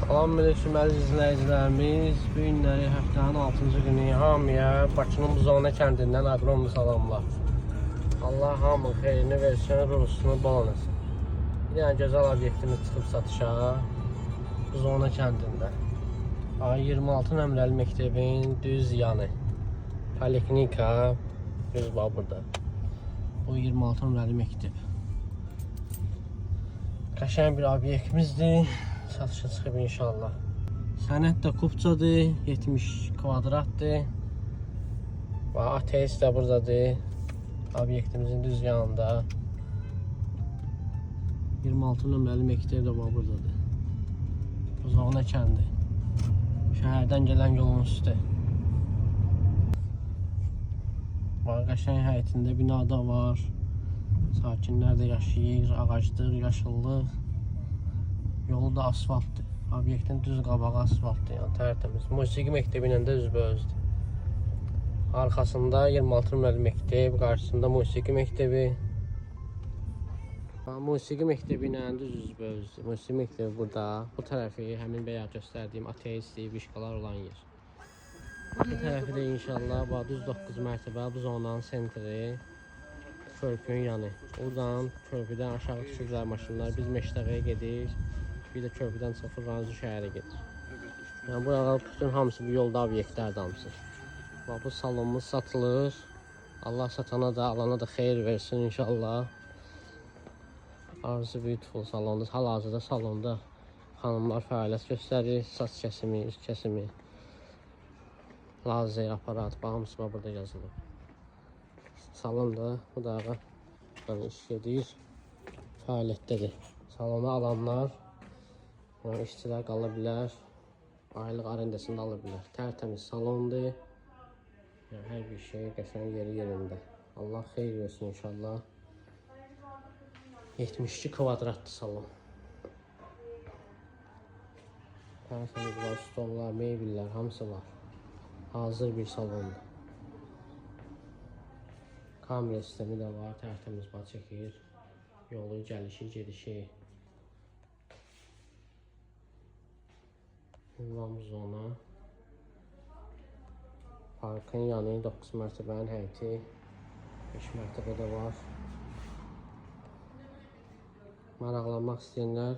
Salam aleyküm əziz izləyicilərimiz. Bu günləri həftənin 6-cı günü hamıya Bakının Buzovna kəndindən aqromlu salamlar. Allah hamının xeyrini versin, ruzusunu bol etsin. Bir dənə gözəl obyektimiz çıxıb satışa Buzovna kəndində. A26 nömrəli məktəbin düz yanı. Poliklinika düz bax burada. Bu 26 nömrəli məktəb. Qəşəng bir obyektimizdir. Satışa çıxıb inşallah. Sənəd də kupçadır, 70 kvadratdır. Və ATS də buradadır. Obyektimizin düz yanında. 26 nömrəli məktəb də var buradadır. Buzovna kəndi. Şəhərdən gələn yolun üstü. Bax, qəşəng həyətində bina da var. Sakinlər də yaşayır, ağaclıq, yaşıllıq. Yolu da asfaltdır. Obyektin düz qabağı asfaltdır, yəni tərtəmiz. Musiqi məktəbi ilə də üzbəüzdür. Arxasında 26 nömrəli məktəb, qarşısında musiqi məktəbi. Musiqi məktəbi ilə düz üzbəüzdür. Musiqi məktəbi burada. Bu tərəfi həmin bayaq göstərdiyim ateist, vişkalar olan yer. Bu tərəfi də inşallah bax, düz 9 mərtəbə bu zonanın sentri. Körpünün yanı. Oradan körpüdən aşağı düşürlər maşınlar. Biz Məşdəqəyə gedirik. Bir də körpüdən çıxır Ranzu şəhərə gedir. Yəni bu bütün hamısı bu yolda obyektlərdir hamısı. Bax bu salonumuz satılır. Allah satana da alana da xeyir versin inşallah. Arzu Beautiful salondur. Hal-hazırda salonda xanımlar fəaliyyət göstərir. Saç kəsimi, üz kəsimi, lazer aparat, bax, hamısı bax burada yazılıb. Salon da bu da yəni iş gedir, fəaliyyətdədir. Salonu alanlar, yəni işçilər qala bilər, aylıq arendasını da ala bilər. Tərtəmiz salondur. Yəni hər bir şey qəşəng yeri yerində. Allah xeyir versin inşallah. 72 kvadratdır salon. Tərtəmiz var, stollar, mebellər, hamısı var. Hazır bir salondur. Kamera sistemi də var, tərtəmiz bax çəkir. Yolu, gəlişi, gedişi. Ünvanımız zona. Parkın yanı 9 mərtəbənin həyəti. 5 mərtəbə də var. Maraqlanmaq istəyənlər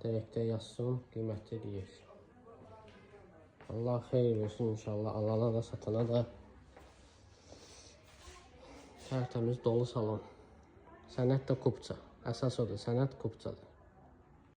direktə yazsın, qiyməti deyir. Allah xeyir versin inşallah. Alana da satana da. Tərtəmiz dolu salon. Sənəd də kupça. Əsas odur, sənəd kupçadır.